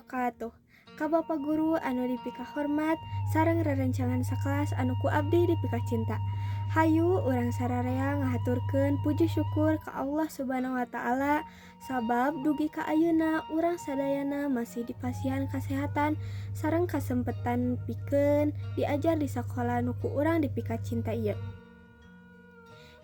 Wabarakatuh. Ka Bapak Guru anu dipikahormat sareng rerencangan sakelas anu ku abdi dipikacinta. Hayu urang sararea ngahaturkeun puji syukur ka Allah Subhanahu wa taala sabab dugi ka ayeuna urang sadayana masih dipasihan kasehatan sareng kasempetan pikeun diajar di sakola nu ku urang dipikacinta ieu.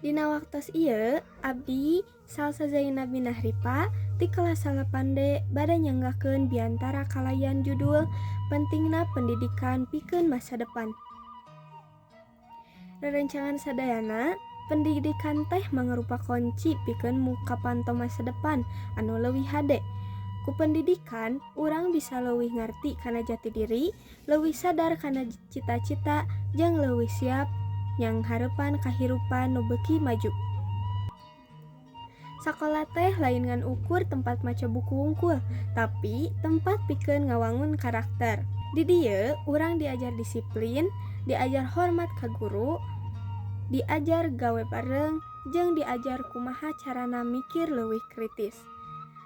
Dina waktos ieu abdi Salsa Zainab Minahripa ti kelas 8D bade nyanggakeun biantara kalayan judul Pentingna Pendidikan Pikeun Masa Depan. Rerencangan sadayana, pendidikan teh mangrupa kunci pikeun muka panto masa depan anu leuwih hade. Ku pendidikan, urang bisa leuwih ngarti kana jati diri, leuwih sadar kana cita-cita, jeung leuwih siap nyanghareupan kahirupan nu beuki maju. Sakola teh lain ngan ukur tempat maca buku wungkul, tapi tempat pikeun ngawangun karakter. Di dieu urang diajar disiplin, diajar hormat ka guru, diajar gawe bareng, jeung diajar kumaha carana mikir leuwih kritis.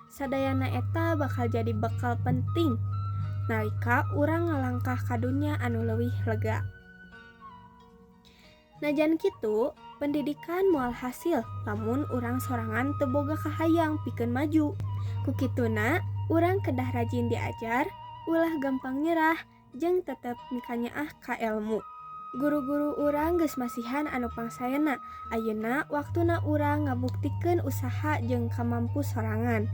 Sadayana eta bakal jadi bekal penting nalika urang ngalangkah ka dunya anu leuwih lega. Najan kitu, pendidikan moal hasil lamun urang sorangan teu boga kahayang pikeun maju. Ku kituna, urang kedah rajin diajar, ulah gampang nyerah, jeung tetep mikanyaah ka elmu. Guru-guru urang geus masihan anu pangsaena, ayeuna waktuna urang ngabuktikeun usaha jeung kamampu sorangan.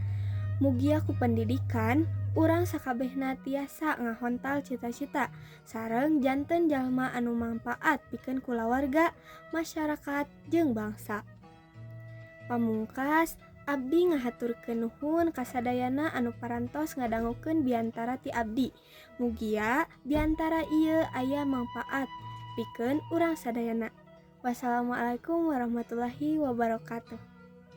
Mugia ku pendidikan, urang sakabehna tiasa ngahontal cita-cita sareng janten jalma anu mangpaat pikeun kulawarga, masyarakat, jeung bangsa. Pamungkas, abdi ngahaturkeun nuhun ka sadayana anu parantos ngadangukeun biantara ti abdi. Mugia biantara ieu aya mangpaat pikeun urang sadayana. Wassalamualaikum warahmatullahi wabarakatuh.